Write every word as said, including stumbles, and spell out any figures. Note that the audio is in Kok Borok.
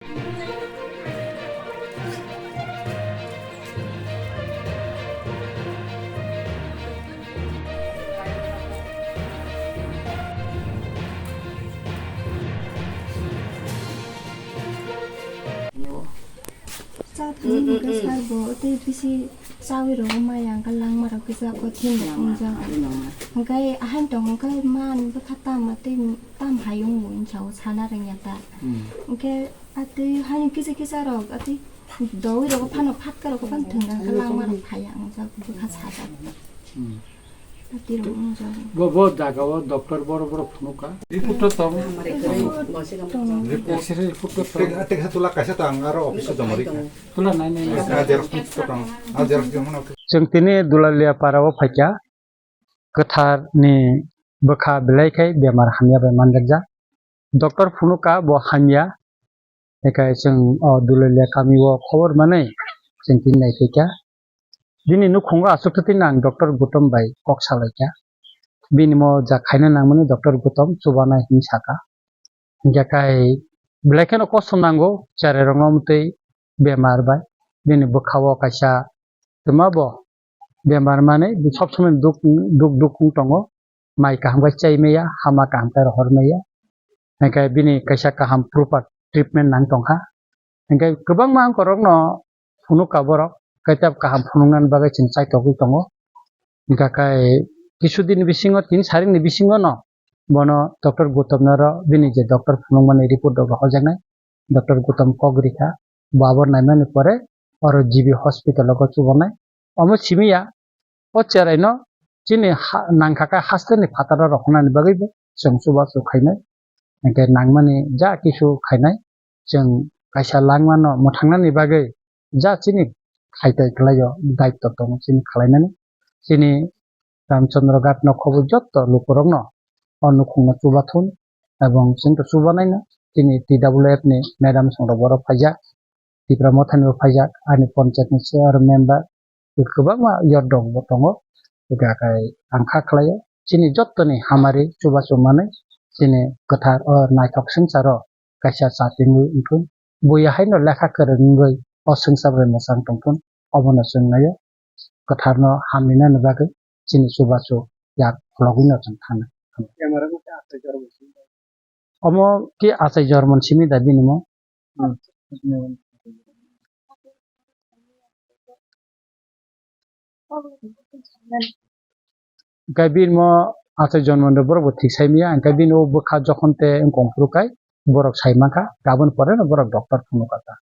Cha thani hwnkhe sir bo tei bisi chawi rok maya hwnkhe langma rok kisa kothin rok wngjak. Hwnkhe ahain tong hwnkhe man bwkha tama tei tam hai wngo hinsa o sana rwngya ta. Hwnkhe atwi haino kisa kisa rok atwi dowi rok phano phatka rok phano thwngya hwnkhe langma rok phaiya wngjak bwkha sajak. Bo, bo jaga o doctor boro boro phunukha. Report to tong. Report to tong. Report. X-ray report to tong. Tek, tek ha tula kaisa tang aro office o joma rikha. Tula nai nai nai. Ah, xerox to tong. Ah, xerox joma na. Chwng tini Dulalia para o phaikha. Kwthar ni bwkha belai khai bemar hamya bai manjakjak. Doctor phunukha bo hamya. Hinkhe chwng o Dulalia kami o khobor manwi chwng tini nai phaikha. Bini nukhungo achuk twi nang doctor Gutom bai kok salaikha. Bini mo ja khaina nangmani doctor Gutom chubanai hinwi sakha. Hinkhe kai belai kheno kosto nango cherai rokno mwtwi bemar bai. Bini bwkha o kaisa twma bo bemar manwi sob somoi duk, duk, duk wng tongo. Mai kaham khe chai maya, hama kaham khe rohor maya. Hinkhe bini kaisa kaham proper treatment nang tongkha. Hinkhe kwbangma wngkorokno phunukha borok, khe tei kaham phunuknani bagwi chwng chaitogwi tongo. Hinkhe kai kisu din bisingo, tin saring ni bisingo no bono doctor Gutom noro bini je doctor phunukmani report rok rohorjaknai. Doctor Gutom kok rikha, bo abo naimani pore oro G B hospital o chubanai. Omo simi ya, o cherai no chini ha-, nangkha khe haste ni phataro rohornani bagwi bo chwng chubachu khainai. Hinkhe nangmani ja kisu khainai, chwng kaisa langmano mwthangnani bagwi ja chini khaitai khlaio, daitto tongo chini khlainani. Chini Ramchandra Ghat no khobo jotto lukurokno o nukhungno chubathun ebong chwngto chubanaino chini T W F ni madam songrok borok phaijak, Tipra Mothani bo phaijak, ani panchayat ni chair member, kwbangma yordok bo tongo. Hinkhe ang kha khlaio chini jottoni hamari chubachu manwi chini kwthar o naithok swngcharo kaisa chatwngwi wngthun, buya haino lekha kwrwng wngwi o swngchar bai mwchang tongthun, obono chwng naio kwtharno hamrinani bagwi chini chubachu yak khologwino chwng thangna. Omo khe achai jormon simi da bini mo? Hwnkhe bini mo achai jonmon rok borok bo thik sai maya, hwnkhe bini o bwkha jokhon tei wngkong phuru kai borok sai mankha, aboni pore no borok doctor phunukha ta.